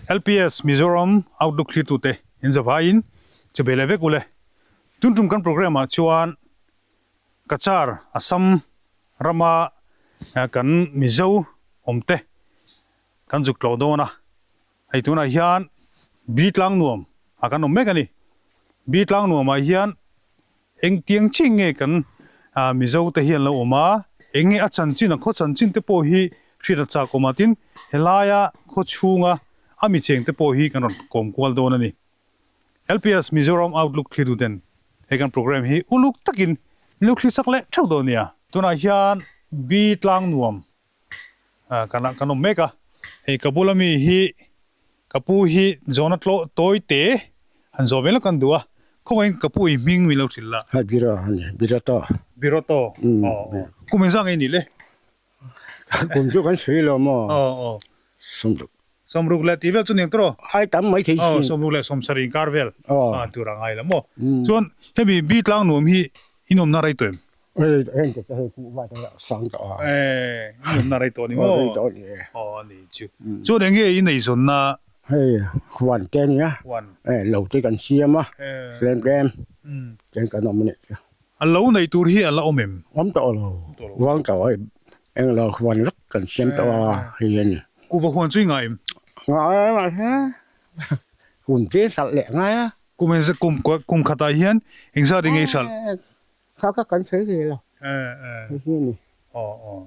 LPS Mizoram Outlook thlirtute in zavaiin che be leh vek ule. Tun tum kan programme ah chuan Cachar, Assam rama kan Mizo awmte kan zuk tlawh dawn a. Hei tunah hian Bi tlang nuam ah kan awm mek a ni. Bi tlang nuam ah hian Engtiang chiah nge kan Mizo te hi an lo awm a, eng nge a chanchin, a khaw chanchin te pawh hi hriat a chak awm a, tin helaia khaw chhunga a mi cheng te pawh hi kan rawn kawm kual dawn a ni. LPS Mizoram Outlook thlitu ten he kan program hi uluk takin min lo thlir sak leh theuh dawn nia. Tunah hian Bi tlang nuam kan kan awm mek a, hei ka bula mi hi ka pu hi zawhna tlawh tawi te han zawh ve lawk kan duh a, khawngaihin ka pu i hming min lo hrilh la. Hai Bira a ni, Birata. Birato, aw aw, kum engzah nge i nih le? Kum chu kan sawi lo maw? Aw aw. Sawmruk. Sawmruk leh tih vel chu niang tawh. Ai tam mai thei si. Aw, sawmruk leh sawmsarih inkar vel tur a ngai la maw? Chuan hemi Bi tlang nuam hi i nawmna rei tawh em? Hei heng te hei kuh va te sang tawh a. Eh, i awmna rei tawh ni maw? Rei tawh ni e. Aw a ni chu. Chuan eng nge i nei zawnna? Hei huan te nia. Huan. Eh lo te kan siam a. Tlem tlem. Tlem kan awm a nih chu. A lo nei tur hi a la awm em? Awm tawh lo. Vang tawh hei eng lo huan vek kan siam tawh a hei a ni. Kuhva huan chu i ngah em? Ngah e mahse kum te hralh leh ngai a. Kum engzat kum kum khatah hian engzat i ngei hralh? Kha kha kan sawi ve lo. Hei hi a ni. Aw aw.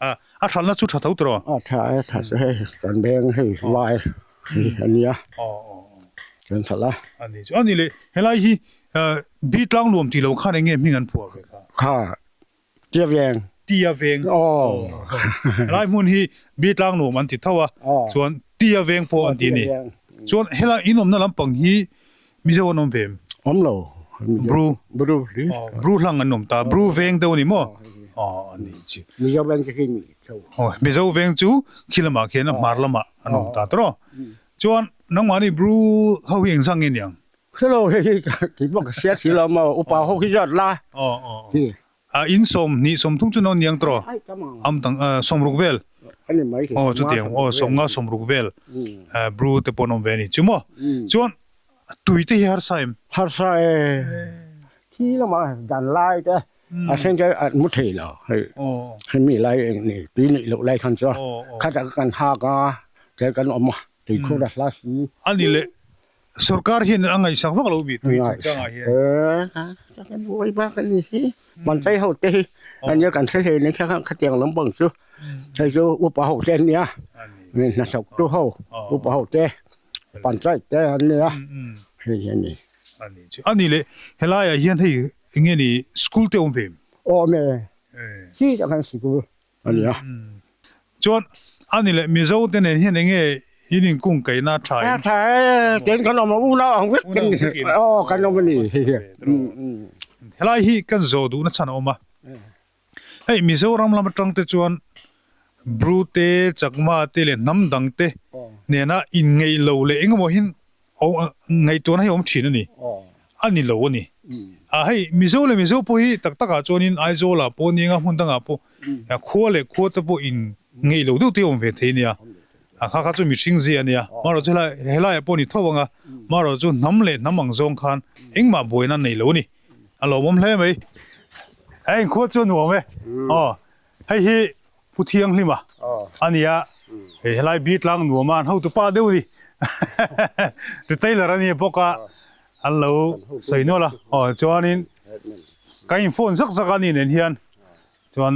A a hralhna chu tha tho tawh? A tha e, tha chu hei kan beng hei vai hi a nia. Aw aw. Kan hralh a. A ni chu. A ni le, helai hi Bi tlang luam tih lo khan eng nge hming an phuah ve kha? Kha, Tia Veng. Tia Veng. Aw. Helai hmun hi Bi tlang nuam an ti tho a, chuan Tia Veng pawh an ti a ni. Chuan helai inawmna lampang hi Mizo an awm ve em? Awm lo. Bru. Bru. Bru hlang an awm ta. Bru veng deuh a ni maw? Aw a ni chi. Mizo veng chu khi mi tho. Aw Mizo veng chu khi lamah khian a hmar lamah an awm ta tawh. Chuan nangmahni Bru ho hi engzah nge niang? Hre lo hei hi kei pawh ka hria si lo maw upa ho hi zawt la. Aw aw. A in 20 30 chu no niang tawh. Am tang 60 vel. Ani mai thei. Aw chutiang aw 50 60 vel. Bru te pawh an awm ve a ni chu maw. Chuan tui te hi harsa em? Harsa e. Thi lamah dan lai te a then chu an mu thei lo. Hei hemi lai eng ni tui neih loh lai khan chuan khatah kan hak a tel kan awm a tui khur a hla si. Ani leh Sorkar hian a ngaihsak vak lo mi tui chungchangah hian. Ka kan buai bak a ni hi. Panchai ho te hi ania kan hre hle ni kha khatiang lampang chu hei chu upa ho te an nia hnathawk tu ho upa ho te panchai te an nia hei hi a ni. A ni le helaiah hian hei eng nge ni school te awm ve em? Awm e, khi tak hian sikul a ni a. Chuan a ni leh Mizo te nen hian enge in inkung kaihna tha in? Tha e, ten kan awm a, unau ang vek kan ni. Aw kan awm a ni hei hi. Helai hi kan zawh duhna chhan a awm a. Hei Mizoram lam atang te chuan Bru te, Chakma te leh hnam dang te nena inngeih lo leh engemaw hin Ngaihtuahna hi a awm thin a ni. A ni lo a ni. A hei Mizo leh Mizo pawh hi tak takah chuanin Aizawlah pawh nia hmun dangah pawh khua leh khua te pawh in ngeih lo deuh te awm ve thei a nia. A kha kha chu mihring zia a nia. Marawh chu helai helaiah pawh a ni tho ang a. Marawh chu hnam leh hnam ang zawng khan engmah buaina a nei lo a ni. A lawmawm hle mai. Hei inkhua chu a nuam e. Aw hei hi Pu Thianghlima a ni a, hei helai bi tlang nuam a, an hotu pa deuh a ni. Retailer a ni bawk a, an lo sawi nual a. Aw chuanin ka in phone zak zak a ni nen hian chuan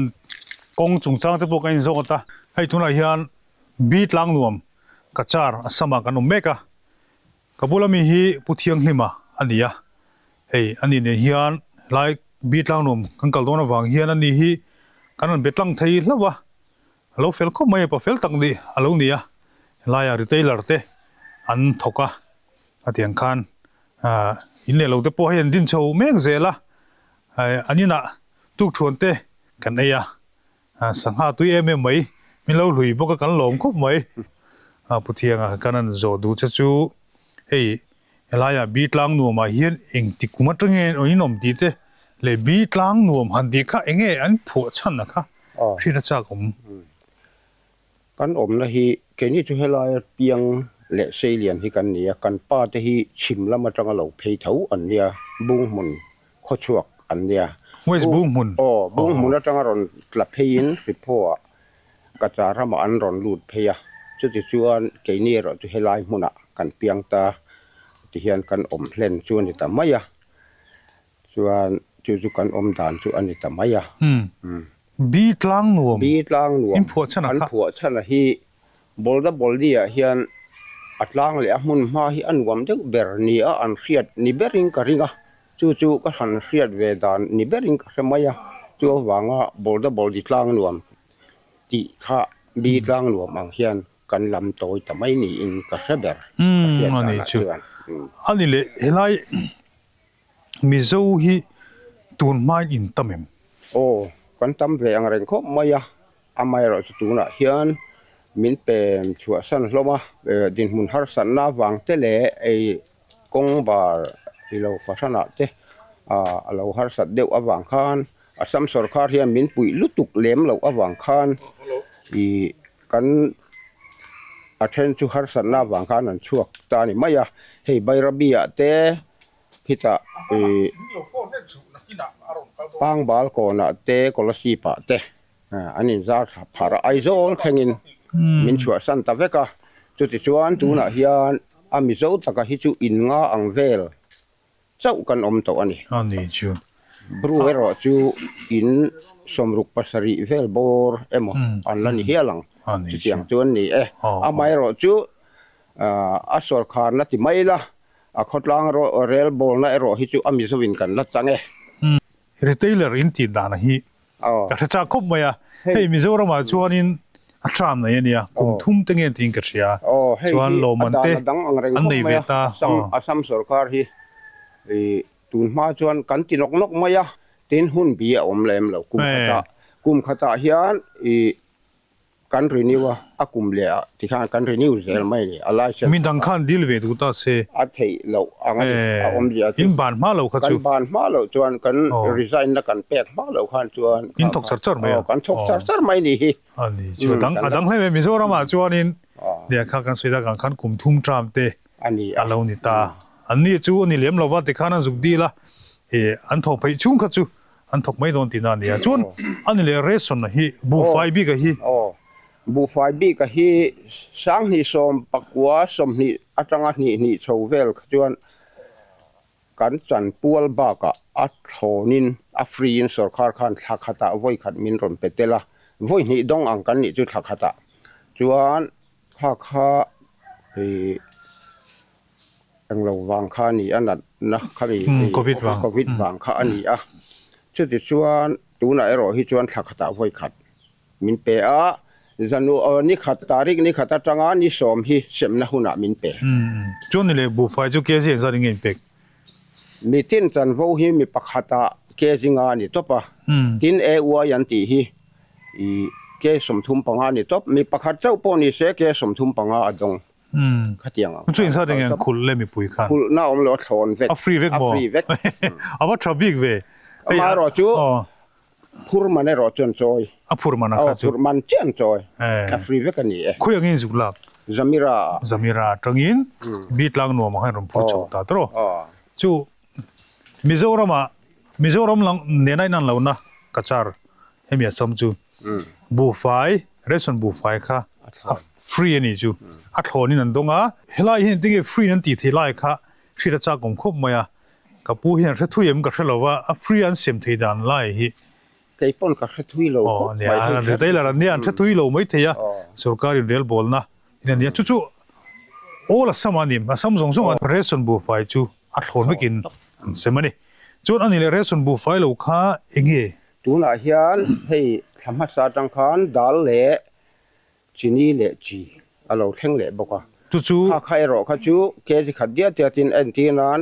kawng chungchang te pawh ka in zawk a ta. Hei tunah hian bi tlang nuam Cachar Assam ah kan awm mek a, ka bula mi hi Pu Thianghlima a ni a, hei a ni nen hian helai bi tlang nuam kan kal dawn avang hian a ni hi kan rawn be tlang thei hlauh a, a lo fel khawp mai a, pa fel tak nih a lo ni a, helaia retailer te an thawk a, a tiang khan ah in leh lo te pawh hei an din chho mek zel a, an inah tukthuan te kan ei a. Sangha tui em em mai, min lo hlui bawk a kan lawm khawp mai. Pu Thianga kan han zawh duh che chu hei helaiah bi tlang nuamah hian engti kum atangin in awm tih te leh bi tlang nuam han tih kha enge an phuah chhan a kha hriat a chak awm. Kan awmna hi keini chu helaia piang leh Seilian hi kan ni a, kan pa te hi chhim lam atanga lo phei tho an nia, Bunghmun khawchhuak an nia. West Bunghmun. Aw, Bunghmun atanga rawn tla pheiin Hriphaw-ah Kacha ramah an rawn lut phei a, chuti chuan keini erawh chu helai hmunah kan piang ta tihian kan awm hlen chu a ni ta mai a, chuan chu chu kan awm dan chu a ni ta mai a. Bi tlang nuam. Bi tlang nuam. In phuah chhan a kha. An phuah chhan a hi Bolda Boldi ah hian a tlang leh a hmun hma hi a nuam deuh ber ni a an hriat ni berin ka ring a, chu chu ka han hriat ve dan ni berin ka hre mai a, chu avanga Bolda Boldi tlang nuam tih kha Bi tlang nuam ang hian kan lam tawi ta mai niin ka hre ber ka hriat danah chuan. A ni leh helai Mizo hi tun hmain in tam em? Aw, kan tam ve ang reng khawp mai a, amaherawh chu tunah hian min pem chhuahsan hlawm a, dinhmun harsatna avang te leh ei kawng bar i lo fahranah te a lo harsat deuh avang khan Assam sawrkar hian min puih lutuk lem loh avang khan i kan a then chu harsatna avang khan an chhuak ta a ni mai a, hei Bairabi ah te khitah ih Pangbal kawnah te Kolasib ah te an inzar thla phar a, Aizawl thlengin min chhuahsan ta vek a, chutichuan tunah hian a Mizo taka hi chu in nga ang vel chauh kan awm tawh a ni. A ni chu. Bru erawh chu in 67 vel bawr emaw an la ni hial ang. A ni chu. Chutiang chu an ni e. Amaherawh chu a sawrkharna ti mai la, a khawtlang rel bawlna erawh hi chu a Mizoin kan la chang e. Retailer in tih dan hi Ka hre chak khawp mai a, hei Mizoramah chuanin a tram nei a nia, kum thum te nge tiin ka hria, chuan lawmman te an nei ve ta. Assam sorkar hi tun hma chuan kan ti nawk nawk mai a, tin hun bi a awm lem lo, kum khatah kum khatah hian Kan renew a, a kum leh ah tikhan kan renew zel mai a ni, a license. Mi dang khan deal ve duh ta se. A theih loh ang a ni, a awmzia chu. In ban hma lo kha chu. Kan ban hma loh chuan kan resign na kan pek hma loh khan chuan. In thawk char char mai a. Aw, kan thawk char char mai ni hi. A ni chu, a dang a dang hle mai, Mizoram ah chuanin nia kha kan sawi tak ang khan kum thum term te a lo ni ta. An ni chu a ni lem lova tikhan an zuk deal a, an thawk pheih chhung kha chu An thawk mai dawn tihna a ni a. Chuan a ni leh ration hi buhfai bik a hi. Aw, buhfai bik a hi 2019 20 atanga hnih hnih chho vel kha chuan kan chanpual bakah a thlawnin a free in sorkar khan thla khatah vawi khat min rawn pe tel a, vawi hnih dawng ang kan nih chu thla khatah chuan kha kha ih Englo vang kha a ni a, natna kha mi Covid vang. Covid vang kha a ni a. Chuti chuan tunah erawh hi chuan thla khatah vawi khat min pe a, zanu ni khat tarik ni khat atanga ni sawm hi semna hunah min pe. Chuan ni leh buhfai chu kg engzat in nge in pek? Mitin chanvo hi mi pakhatah kg nga a ni tawp a, tin AY an tih hi i kg 35 a ni tawp. Mi pakhat chauh pawh ni se kg 35 a dawng. Khatiang ang. Chu insa ding ang khulh le mipui khan. Khulh na awm lo a thlawn vek. A free vek maw? A free vek. A va tha bik ve. Amaherawh chu phur man erawh chu an chawi. A phur man a kha chu. Phur man chiah an chawi. A free vek a ni e. Khawi angin zuk lak? Zamira ah. Zamira atangin mi tlang nuam ang hian rawn phur chho ta tawh. Chu Mizoram ah Mizoram lang nena in an lo na Cachar hemi Assam chu buhfai ration buhfai kha a free a ni chu a thlawn in an dawng a helai hian tinge free in an tih theih lai kha hriat a chak awm khawp mai a ka pu hian hre thui em ka hre lo va a free an siam thei dan lai hi kei pawn ka hre thui lo khawp mai hei kha retailer an nia an hre thui lo mai thei a sorkar in rel bawlna in a nia chu chu all Assam a ni Assam zawng zawng a ration buhfai chu a thlawn vekin an sem a ni chuan ani leh ration buhfai lo kha enge Tunah hian hei thla hmasa atang khan dal leh chini leh chi a lo thleng leh bawk a. Chu chu. Kha kha erawh kha chu kg khat diat diatin entir nan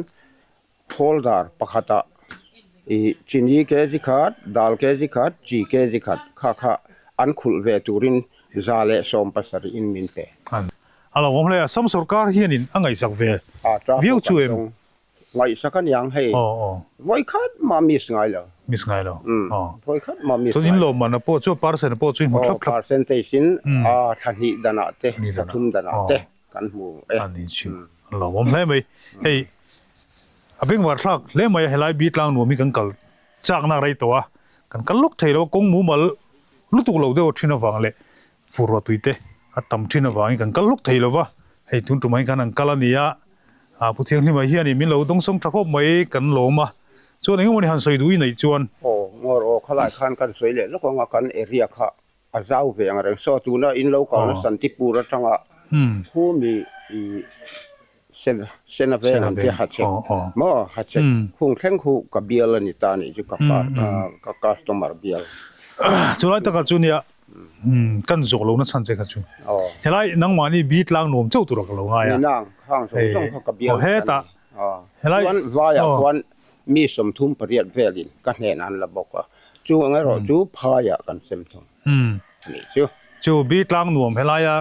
folder pakhatah ih chini kg khat, dal kg khat, chi kg khat kha kha an khulh ve turin 170 in min pe. A lo awm hle a, Assam sorkar hianin a ngaihsak ve viau chu em? Ngaihsak a niang hei. Vawi khat mah miss ngai lo. Miss ngai lo. Vawi khat mah miss ngai lo. Chuan in lawmman a pawh chu percent a pawh chu in hmu thlap thlap. Percentage in a thla hnih danah te, thla thum danah te. Kan hmu e. A ni chu a lawmawm hle mai. Hei a bengvar thlak hle mai a, helai bi tlang nuam hi kan kal chakna rei tawh a, kan kal lawk thei lo a, kawng mumal lutuk lo deuh thin avang leh fur tui te a tam thin avangin kan kal lawk thei lo va, hei tun tumah hian khan an kal a ni a, ah Pu Thianghlima hianin min lo dawngsawng tha khawp mai kan lawm a, chuan engemaw ni han sawi duh i neih chuan. Aw, ngawr aw khalai khan kan sawi leh lawk ang a, kan area kha A zau ve ang reng. Saw tuna in lo kalna Santipur atanga khu mi i Sena Sena veng an tia Hachhek maw Hachhek khung thleng khu ka bial a ni ta nih chu ka ka customer bial. Chulai takah chu nia kan zawh lohna chhan che kha chu helai nangmahni bi tlang nuam chauh tura ka lo ngai a. Ni nang khang zawng zawng kha ka bial ta ni. Chuan vaiah khuan mi 38 velin ka hnenah an la bawk a. Chu ang erawh chu phaiah kan sem thung a nih chu. Chu bi tlang nuam helaia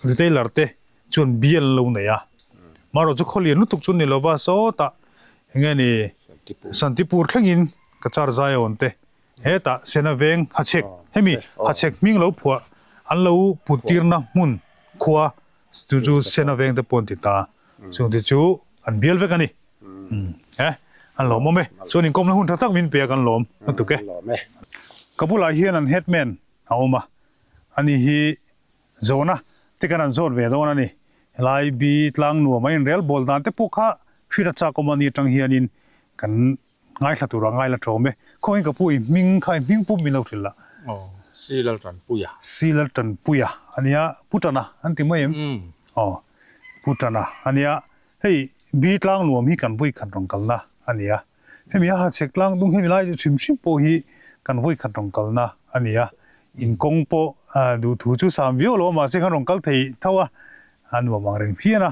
retailer te chuan bi an lo nei a, marawh chu khawlian lutuk chu ni lova sawtah enge ni Santipur thlengin ka char zai a awn te hetah Sena veng Hachhek hemi Hachhek hming lo phuah an lo put tirna hmun khua chu chu Sena veng te pawh an ti ta chung te chu an bial vek a ni. E, an lawm awm e. Chuan inkawmna hun tha tak min pe a kan lawm lutuk e. Ka bulah hian an headman a awm a, ani hi zawhna te kan han zawt ve dawn a ni. Helai bi tlang nuam a inrel bawl dan te pawh kha hriat a chak awm a ni atang hianin kan ngaithla tura ngai la thawm e. Khawngin ka pu i hming kha i hming pum min lo hrilh la. Aw, Silal Tanpuia. Silal Tanpuia a nia, Pu Tana an ti mai em? Aw, Pu Tana a nia. Hei bi tlang nuam hi kan vawi khat rawn kalna a ni a, hemi a hachhek tlang dung hemi lai hrim hrim pawh hi kan vawi khat rawn kalna a ni a, in kawng pawh duhthu chu sam viau lo a mahse khan rawn kal thei tho a, a nuam ang reng phian a,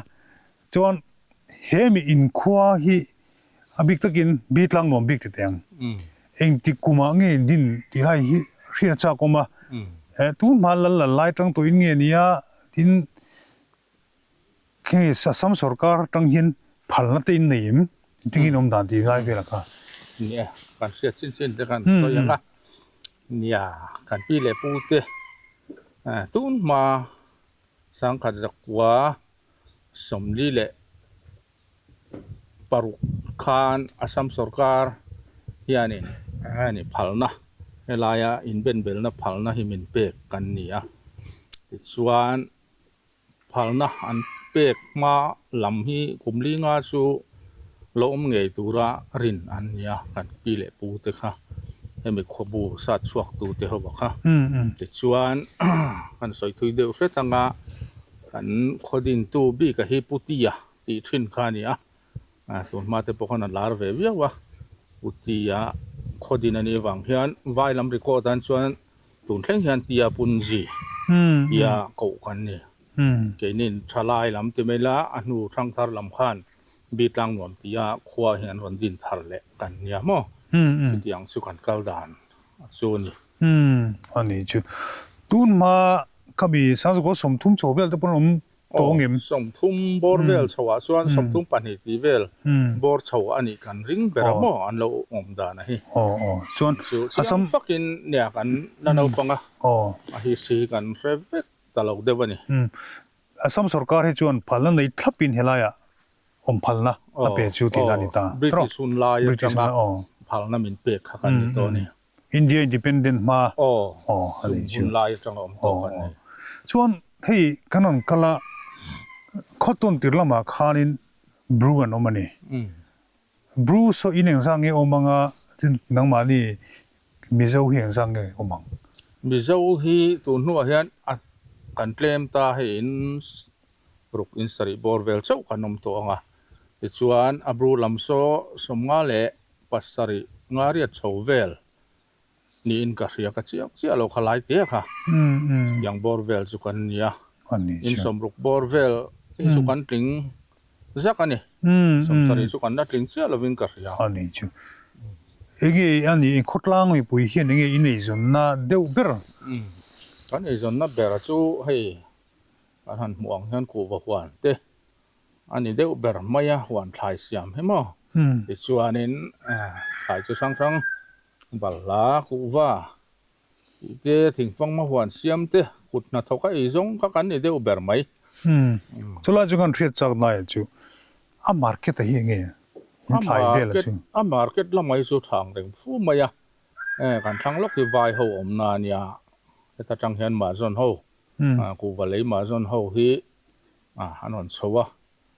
chuan hemi inkhua hi a bik takin bi tlang nuam bik ti teh ang, engtik kumah nge in din tih lai hi hriat chak awm a, tun hma lal lal lai tang tawhin nge nia tin. Hei Assam sorkar atang hian phalna te in nei em? Engtin in awm dan tih lai vel a kha. Nia, kan hriat chin chin te kan sawi ang a. Nia, kan pi leh pu te tun hma sangkhat zakua 46 khan Assam sorkar hianin heni phalna helaia inbenbelna phalna hi min pek kan ni a. Tichuan. Phalna an pek hma lam hi kum li nga chu lo awm ngei tura rin an ni a, kan pi leh pu te kha hemi khawbu sat chhuak tu te ho kha. Tichuan kan sawi thui deuh hret anga kan khaw dintu bik a hi Putia tih thin kha a ni a, tun hma te pawh khan a lar ve viau a, Putia khaw din a nih avang hian vai lam record an chuan Tun thleng hian tia punzi tia koh kan ni. Keinin thalai lam ti mai la, a hnu thangthar lam khan Bitlang nuam tia khua hi an rawn din thar leh kan nia maw? Chutiang chu kan kal dan chu a ni. A ni chu. Tun hma khami Sangzakaw 30 chho vel te pawh an awm Tawng em? 30 bawr vel chho ah chuan 32 tih vel bawr chho a nih kan ring ber a maw an lo awm dan a hi. Aw aw chuan chu chiang fakin nia kan la naupang a a history hi kan hre vek ta lo deuh a ni. Assam sorkar hi chuan phalna nei thlapin helaiah awm phalna a pe chu tihna a ni ta. British hun lai atanga phalna min pek kha kan ni tawh a ni. India Independent hma aw a ni chu. Hun lai atanga awm tawh kan ni. Chuan hei kan rawn kal a, khawtawn tir lamah khanin Bru an awm a ni. Bru saw in engzah nge awm anga tin nangmahni Mizo hi engzah nge awm ang? Mizo hi tun hnuah hian a kan tlem ta hei in ruk in sarih bawr vel chauh kan awm tawh ang a. Tichuan a Bru lam saw 57 nga riat chho vel niin ka hria ka chiang chiah lo kha lai te kha tiang bawr vel chu kan nia in 60 bawr vel hi chu kan tling zak a ni 70 chu kan la tling chiah lovin ka hria. A ni chu enge a ni khawtlang mipui hian enge in eizawnna deuh ber? Kan eizawnna ber chu hei kan han hmuh ang hian kuhva huan te A ni deuh ber mai a, huan thlai siam hi maw? Tichuanin thlai chu hrang hrang balhla, kuhva tih te, thingfangma huan siam te, kut hnathawk a ei zawng kha kan ni deuh ber mai. Umm chulai chu kan hriat chak nai chu a market a hi enge in thlai vel a chu. A market lamah hi chu thang reng fu mai a, kan thlang lawk hi vai ho awmna a nia, heta tang hian mahzawn ho kuhva lei mahzawn ho hi an rawn chho a,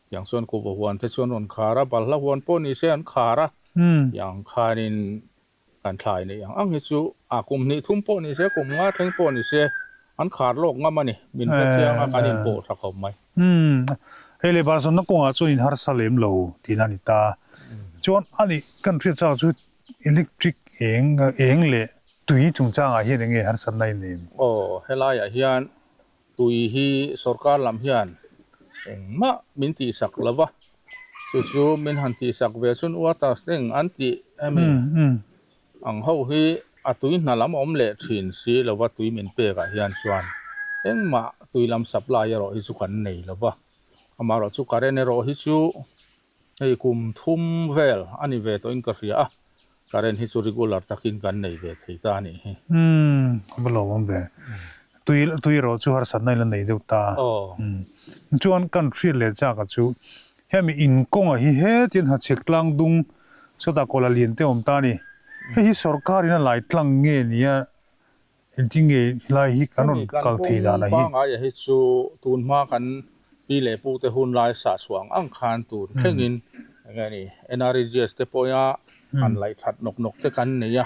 tiang chuan kuhva huan te chu an rawn khar a, balhla huan pawh ni se an khar a, tiang khanin Kan thlai neih ang ang hi chu a kum hnih thum pawh ni se, kum nga thleng pawh ni se, an khar lawk ngam a ni. Min hre chiang a, kan inpawh tha khawp mai. Umm, hei leh Barzawnna kawngah chuan in harsa lem lo tihna a ni ta. Chuan a nih kan hriat chak chu electric eng eng leh tui chungchangah hian eng nge harsatna in nei em? Aw, helaiah hian Tui hi sorkar lam hian engmah min tihsak lo va, chu chu min han tihsak ve chun water tank an tih hemi ang ho hi a tui hna lam awm leh thin si lo va, tui min pek ah hian chuan engmah tui lam supply erawh hi chu kan nei lo va, amaherawh chu current erawh hi chu hei kum thum vel a ni ve tawhin ka hria a. Current hi chu regular takin kan nei ve thei ta a nih hi. Umm, a va lawmawm ve. Tui tui erawh chu harsatna in la nei deuh ta. Umm, chuan kan hriat leh chak a chu hemi inkawnga hi hetian hachhek tlang dung sawtah kawla lian te awm ta a ni. Hei hi sorkar in a lai tlang nge nia Engtin nge helai hi kan rawn kal thei dan a hi? Hemi kan kawng pangngai hi chu tun hma kan pi leh pu te hun lai sah chhuah ang ang khan tun thlengin eng nge ni NREGS te pawha han laih that nawk nawk te kan nei a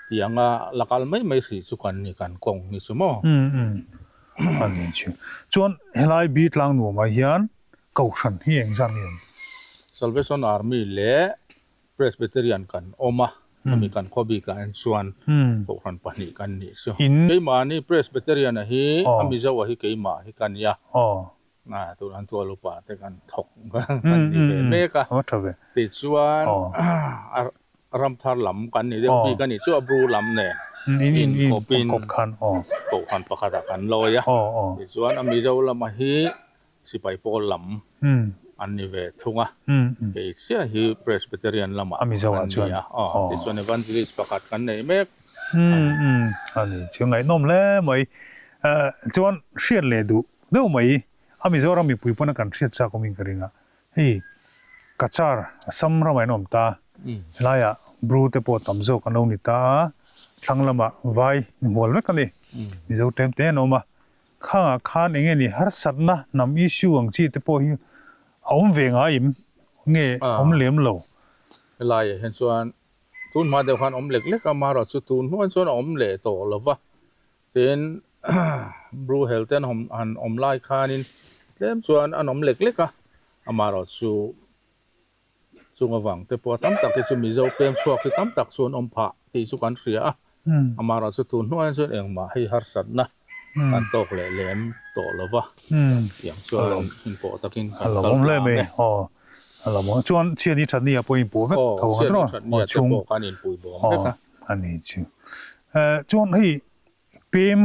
tianga la kal mai mai hrih chu kan ni kan kawng hi chu maw? A ni chu. Chuan helai bi tlang nuamah hian Kohhran hi engzat nge awm? Salvation Army leh Presbyterian kan awm a, hemi kan khaw bikah hian chuan Kohhran pahnih kan nih chu. Keimahni Presbyterian-a hi a Mizo-a hi keimah hi ka nia. Tun an tual upa te kan thawk kan ni ve mek a. Tichuan ramthar lam kan ni deuh bik a nih chu a Bru lam nen inkawpin Kohhran pakhatah kan lawi a. Tichuan a Mizo lama hi Sipai pawl lam an ni ve thung a, kei chiah hi Presbyterian lamah an ni a, aw tichuan Evangelist pakhat kan nei mek. A ni chu ngaihnawm hle mai. Chuan hriat leh duh deuh mai a Mizoram mipui pawn a kan hriat chak awmin ka ring a, hei Cachar Assam ramah in awm ta, helaiah Bru te pawh tam zawk an lo ni ta a, thlang lamah vai ni hual vek a ni, Mizo tlem te an awm a, Khangah khan eng nge ni harsatna hnam issue ang chi te pawh hi a awm ve ngai im nge awm lem lo? Helaiah hian chuan tun hma deuh khan awm lek lek a, amaherawh chu tun hnuaiah chuan a awm leh tawh lo va, tin Bru hel te han awm lai khanin tlem chuan an awm lek lek a, amaherawh chu Chung avang te pawh tam tak hi chu Mizo pem chhuak hi tam tak chu an awm phah tih chu kan hria a, amaherawh chu tun hnuaiah chuan engmah hei harsatna kan tawk leh lem tawh lo va, tiang chuan inpawh takin kan kal tlang e. Chuan chhiatni thatni ah pawh inpawh vek tho ang tawh a, chhiatni thatni ah te pawh kan inpui bawm vek a. A ni chu. Chuan hei pem,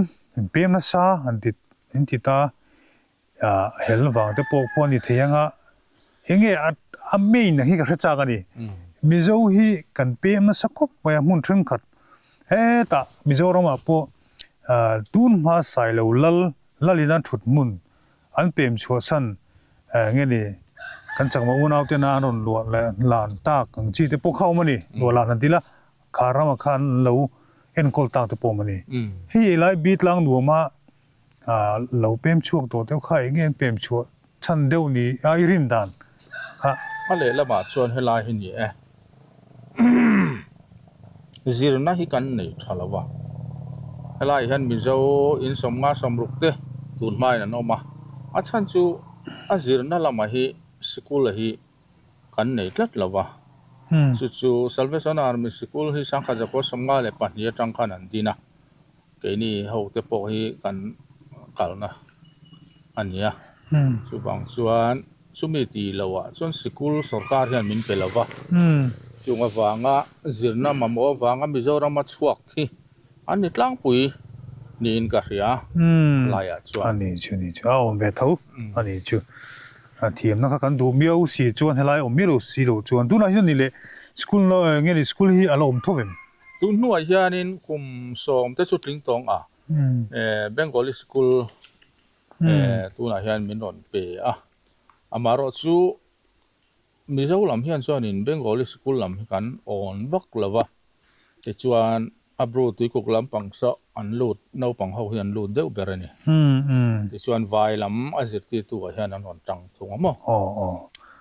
pem nasa han ti in ti ta, Hel vang te pawh pawh a ni thei anga enge a main ang hi ka hre chak a ni. Mizo hi kan pem nasa khawp mai a hmun thenkhat hetah Mizoramah pawh tun hma Sailo lal lalin a thut hmun an pem chhuah chhan enge ni kan chakma unau tena an rawn luah leh lan tak ang chi te pawh kha awm a ni luah lan han ti ila kha ramah khan an lo enkawl tak te pawh awm a ni. Hei helai bi tlang nuama Lo pem chhuak tawh deuh kha eng nge an pem chhuah chhan deuh ni a i rin dan kha. A lehlamah chuan helai hi ni e. Zirna hi kan nei tha lo va. Helai hian Mizo in sawmnga sawmruk te tun hmain an awm a. A chhan chu a zirna lamah hi sikul hi kan nei tlat lo va. Chu chu Salvation Army sikul hi Sangkhat Zakua 52 atang khan an din a. Keini ho te pawh hi kan kalna a ni a, chuvang chuan chumi tih loh ah chuan sikul sorkar hian min pe lo va, chung avanga zirna mamawh avanga Mizoram a chhuak hi an ni tlangpui niin ka hria laiah chuan. A ni chu ni chu a awm ve tho a ni chu a thiamna kha kan duh miau si chuan helai awm miah lo si loh chuan tunah hian ni leh school nge ni school hi a la awm tho em? Tun hnuah hianin kum sawm te chu tling tawng a, Bengali School Tunah hian min rawn pe a, amaherawhchu Mizo lam hian chuanin Bengali sikul lam hi kan awn vak lo va, tichuan a Bru tuikuk lampang saw an lut, naupang ho hi an lut deuh ber a ni. Tichuan vai lam a zirtirtu ah hian an rawn tang thung a maw? Aw aw,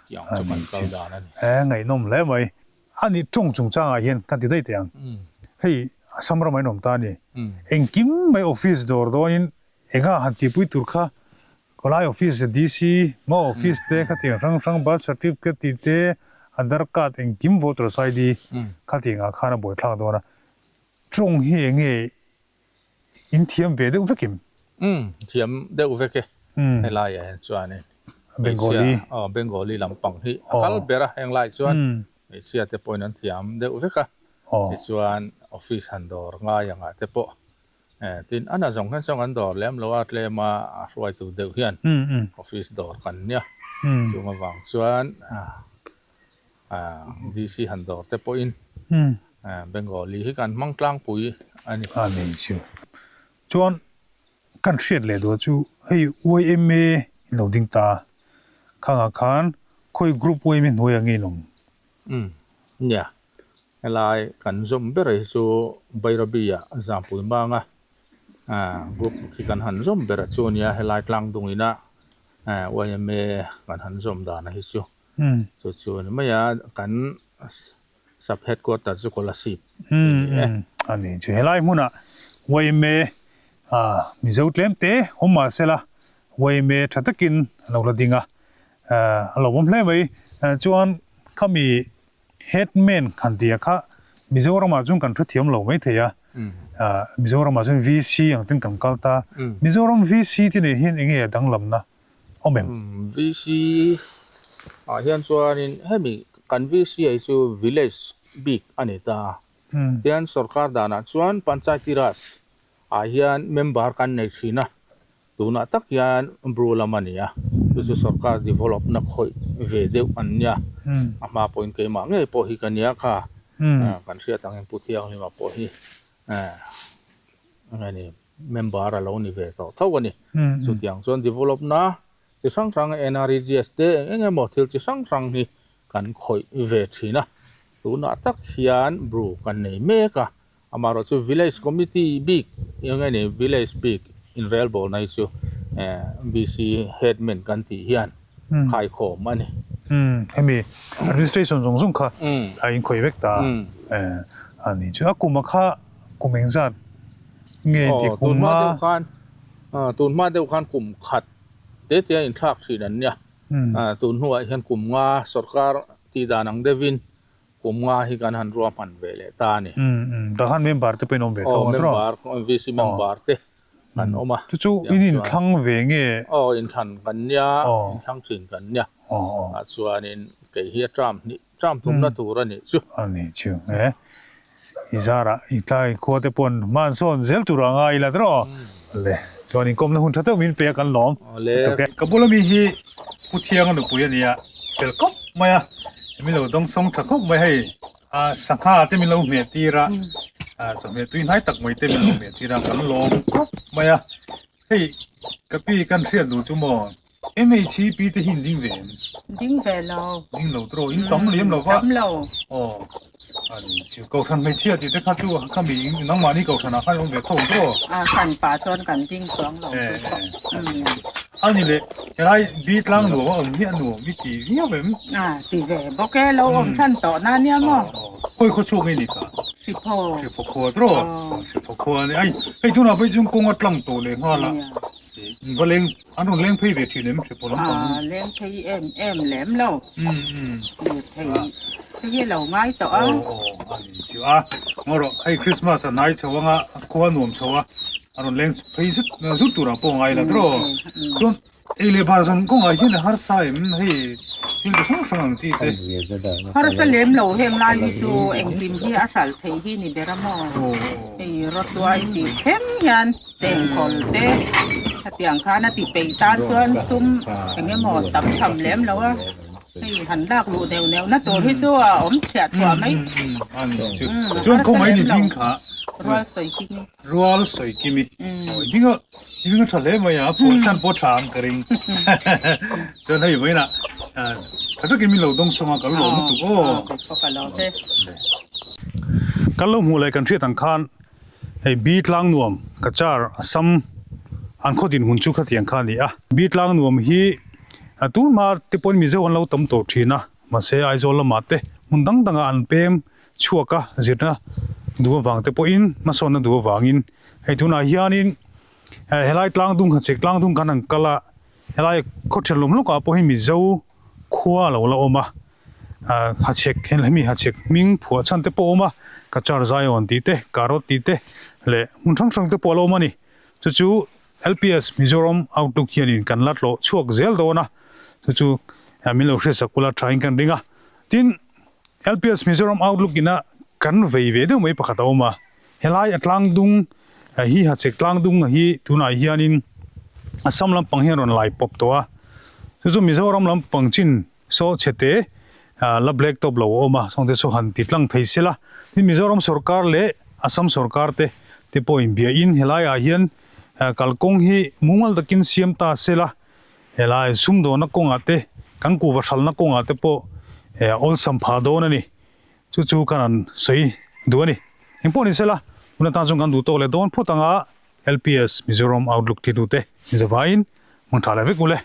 Tih ang chu kan kal dan a ni. He ngaihnawm hle mai. A nih tawng chungchangah hian kan ti daih teh ang. Hei Assam ramah in awm ta a ni. Engkim mai office dawr dawnin Enga han tihpui tur kha khawlai office leh DC ngo office te khatiang hrang hrang birth certificate tih te Aadhar card engkim voters ID khatiang ah khan a buaithlak dawn a, tawng hi enge in thiam ve deuh vek em? Umm thiam deuh vek e helai ah hian chuanin Bengali aw Bengali lampang hi a kal ber a henglai chuan hmeichhia te pawhin an thiam deuh vek a tichuan office han dawr ngai angah te pawh Tin, a nazawng hian chuan kan dawr lem lo a, tlem a hruaitu deuh hian office dawr kan nia. Chung avang chuan DC han dawr te pawhin Bengali hi kan hmang tlangpui a ni. A ni chu. Chuan kan hriat leh duh chu hei yma in lo ding ta khangah khan khawi group yma hnuaiah nge in awm? Umm nia. Helai kan zawm ber hi chu Bairabi ah Zampui Manga group khi kan han zawm ber a chu ania helai tlang dung ina yma kan han zawm dan a hi chu chu chu a ni mai a kan sub headquarter chu Kolasib a ni e. A ni chu helai hmunah yma Mizo tlem te awm mah sela yma tha takin a lo la ding a a lo awm hle mai chuan khami Headman han tia kha Mizoramah chuan kan hrethiam lo mai thei a, Mizoramah chuan VC ang ten kan kal ta. Mizoram VC te nen hian enge a danglamna awm em? VC ah hian chuanin hemi kan VC ah hi chu village bik a ni ta. Tian sorkar danah chuan Panchayati Raj ah hian member kan nei thin a, Tunah tak hian Bru lam a ni a, chu chu sorkar develop na khawih ve deuh an nia, a hma pawhin keimah ngei pawh hi ka nia kha, kan hriat angin Pu Thianghlima pawh hi eng nge ni member a lo ni ve tawh tho a ni. Chutiang chuan develop na chi hrang hrang NREGS te eng eng emaw thil chi hrang hrang hi kan khawih ve thin a, tunah tak hian Bru kan nei mek a, Amaherawh chu Village Committee bik eng nge ni Village bik inrelbawlna hi chu VC Headman kan tih hian khaikhawm a ni. Umm hemi administration zawng zawng kha a inkhawih vek ta a ni chu. A kum a kha kum engzat nge inti kum a? Tun hma deuh khan kum khat te te a inthlak thin an nia. Tun hnuah hian kum nga sorkar tih dan ang deuhin Kum nga hi kan han ruahman ve leh ta a ni. Umm umm, tah khan member te pawhin awm ve tho ang tawh. Aw member, VC member te kan awm a. Chu chu in inthlang ve nge? Aw inthlan kan nia, inthlang thin kan nia. Aw aw. Ah chuanin kei hi a term hnih, term thumna tur a nih chu. A nih chu e. I zarah i tlai khua te pawn hman sawn zel tur a ngai ila tawh. Le, chuan inkawmna hun tha deuh min pe a kan lawm. Awle. Ka bula mi hi Pu Thianga nupui a nia, fel khawp mai a, min lo dawng sawng tha khawp mai hei, a sangha te min lo hmeh tir a, chawhmeh tui hnai tak mai te min lo hmeh tir a, kan lawm khawp mai a, hei ka pi kan hriat duh chu maw MHP te hi in ding ve em? Ding ve lo. Ding lo tawh, in tam lem lo va. Tam lo. Aw, a ni chu Kohhran hmeichhia tih te kha chu khami nangmahni Kohhranah khan awm ve tho ang tawh. A hran pah chuan kan ding chuang lo chu pawh. A ni le, helai bi tlang nuam a awm hi a nuam i ti viau em? A ti ve bawk e, lo awm chhan tawh na nia maw? Khawi khaw chhuak nge ni ta? Hriphaw. Hriphaw khua tawh. Hriphaw khua a ni. Ai, hei tunah pawh hi chuan kawng a tlang tawh leh nghal a. Va leng, an rawn leng phei ve thin em hriphaw lampang? A leng phei em em lem lo. Lirthei te hi lo ngai tawh a. Aw aw a ni chu a. Ngaw rawh, hei Christmas a hnai chho anga khua nuam chho a. A rawn leng phei zut zut turah pawh ngai la tawh. Chuan ei leh bar zawng kawngah hian a harsa em hei thil chi hrang hrang ang chi te. Harsa lem lo heng lai hi chu engkim hi a hralh theih hi ni ber a maw. Hei rawtuai tih thleng hian chengkawl te hetiang khan a ti peih tan chuan sum eng emaw tam tham lem lo a. Hei han lak luh neuh neuh na tur hi chu a awm chhiah thuah mai. Chuan kawngah i ni hming kha. Rual sawi kimi. Rual sawi kimi. I hming a i hming a tha hle mai a, phuah chhan pawh tha ang ka ring. Chuan hei vawiinah tha takin min lo dawng sawng a, ka lo lawm lutuk aw. Kei pawh ka lo ve. Kan lo hmuh leh kan hriat ang khan hei Bi tlang nuam Cachar Assam an khaw dinhmun chu khatiang kha a ni a. Bi tlang nuam hi tunhma te pawhin Mizo an lo tam tawh thin a. Mahse, Aizawl lamah te hmun dang dangah an pem chhuak a, zirna duh avang te pawhin hmasawnna duh avangin hei tunah hianin helai tlang dung hachhek tlang dung khan an kal a, helai khaw thenlawm lawkah pawh hi Mizo khua a lo la awm a, hachhek hemi hachhek hming phuah chhan te pawh a awm a, Kachar Zion tih te, Karot tih te leh hmun hrang hrang te pawh a la awm a ni. Chu chu LPS Mizoram Outlook hianin kan la tlawh chhuak zel dawn a, chu chu min lo hriatsak ula thain kan ring a. Tin, LPS Mizoram Outlook ina kan vei ve deuh mai pakhat a awm a, helai a tlang dung hi Hachhek tlang dung hi tunah hianin Assam lampang hian rawn lai pawp tawh a, chu chu Mizoram lampang chin Saw chhete la black top lo a awm a, sawngte saw han ti tlang thei sela. Tin Mizoram sorkar leh Assam sorkar te te pawh inbiahin helaiah hian kalkawng hi mumal takin siam ta sela, helai sumdawhna kawngah te kan kuhva hralhna kawngah te pawh awlsam phah dawn a ni. Chu chu kan han sawi duh a ni. Engpawh ni sela, tun atan chuan kan duh tawk leh dawn phawt anga LPS Mizoram Outlook titute inzavaiin hmang tha leh vek ule.